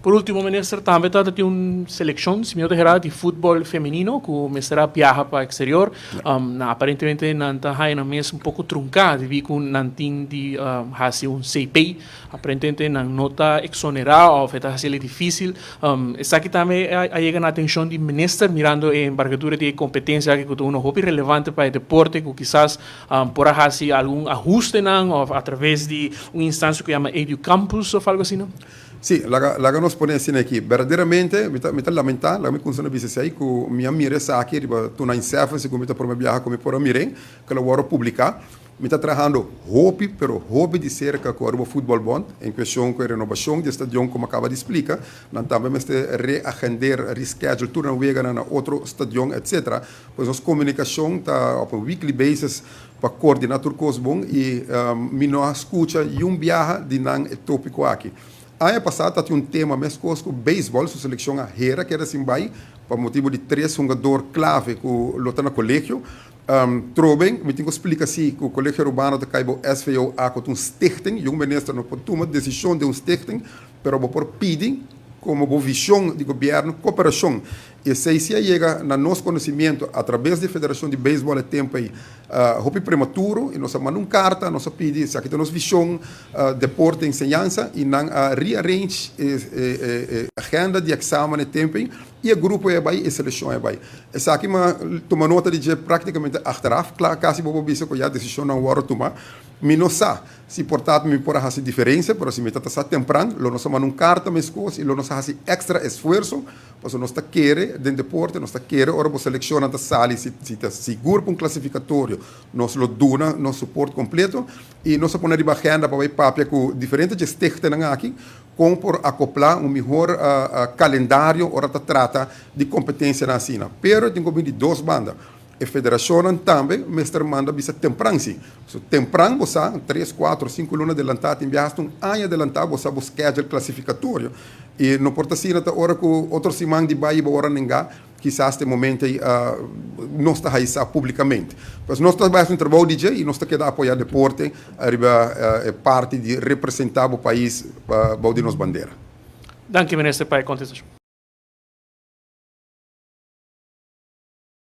Por ultimo, minister, tambe ta tin un seleccion, si mi no ta hera, di futbol femenino cu mester a biaha pa exterior. Na aparentemente nan ta haya nan mes un poco trunca debi cu nan tin di haci un CP. Aparentemente nan no ta exonera of e ta haciele dificil. Esaki tambe a yega na atencion di minister mirando e embargadura di e competencia aki cu ta uno hopi relevante pa e deporte cu kisas por a haci algun ahustenan of a traves di un instancia cu yama Educampus of algo asina. Sí, laga, laga nos pone asina aki. Berdaderamente, mi ta, mi ta lamentá, laga mi kuminsá na bisa esei, ku mi a mira esaki riba 297, segun mi ta promé biaha ku mi por a mir'é, ku el a wòrdu publiká. Mi ta trahando hopi, pero hopi di serka ku Aruba Futbol Bond en kueshon ku e renobashon di e stadion ku mi a kaba di splika. Nan tambe mester reagender, reschedule tur nan weganan na otro stadion, etcetera. Pues nos komunikashon ta op un weekly basis pa koordiná tur kos bon i mi no a skucha yun biaha di nan e tópiko aki. Aña pasá ta tin un tema meskos ku beisbòl su selekshon a hera keda sin bai pa motibu di tres hungador klave ku lo ta na kolegio. Troben mi tin ku splika si ku Kolegio Arubano ta kai bou SVOA ku ta un stichting. Yun minister no por tuma desishon den un stichting pero bo por pidi komo bo vishon di gobièrnu koperashon. Esei si a yega na nos konosimiento atrabes di Federashon di Beisbòl e tempu ei hopi prematuro i nos a manda un karta, nos a pidi esaki ta nos vishon, deporte, enseñansa i nan a rearrange e agenda di eksamen e tempu ei i e grupo ei a bai, e selekshon ei a bai. Esaki mi a tuma nota di dje praktikamente achteraf, kla kasi bo por bisa ku ya desishonnan wòrdu tuma. Mi no sa Si por ta mi por a hasi diferencia, pero si mi ta ta sa tempran, lo nos a manda un carta mescos y lo nos a hasi extra esfuerzo, pasobra nos ta kere den deporte, nos ta kere ora bo seleccionnan ta sali, si si ta sigur pa un clasificatorio, nos lo duna nos support completo y nos a pone riba agenda pa bay papia cu diferente dje stichtingnan aki, con por acopla un mihor calendario ora ta trata di competencianan asina. Pero tin cu bin di dos banda. E federashonnan tambe mester manda bisa tempran si. So tempran bo sa, tres, kuater, sinku luna adelantá, tin biaha hasta un aña adelantá bo sa bo schedule klasifikatorio. I no por ta asina ta ora ku otro siman di bai bo ora nengá, kisas te momento ei nos ta haisá publikamente. Pues nos ta bai hasi un trabou di dje i nos ta keda apoyá deporte ariba e parti di representá bo pais bou di nos bandera. Danki minister pa e kontestashon.